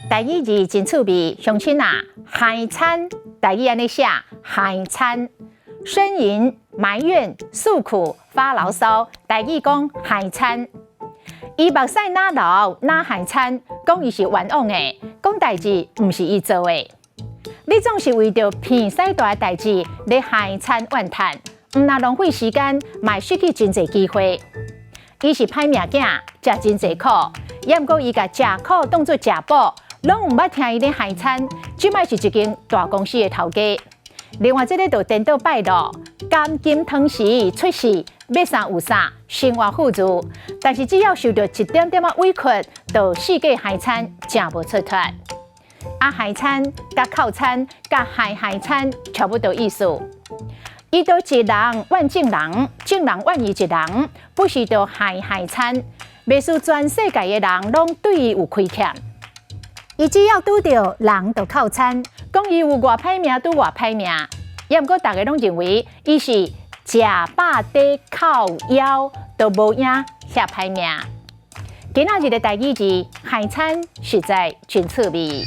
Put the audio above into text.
台語字真趣味，鄉親啊，害慘，台語按呢寫，害慘，呻吟、埋怨、訴苦、發牢騷，台語講害慘。伊目屎若流若害慘，講伊是冤枉的，講代誌毋是伊做的。你總是為著鼻屎大的代誌咧害慘怨嘆，毋但浪費時間，嘛會失去真濟機會。伊是歹命囝，食真濟苦，猶毋過伊共食苦當做食補，攏毋捌聽伊咧害慘。這擺是一間大公司的頭家。另外，這个就顛倒敗落，甘金湯匙出世，欲啥有啥，生活富足。但是只要受著一點點仔委屈，就四界害慘，誠無出脫。啊，害慘、佮哭慘、佮害害慘，差不多意思。伊都一人怨眾人，眾人怨伊一人，不時就害害慘，袂輸全世界的人攏對伊有虧欠。伊只要拄著人就哭慘，講伊有偌歹命，拄偌歹命。猶毋過逐家攏認為伊是食飽底哭枵，都無影遐歹命。今仔日的台語字害慘實在真趣味。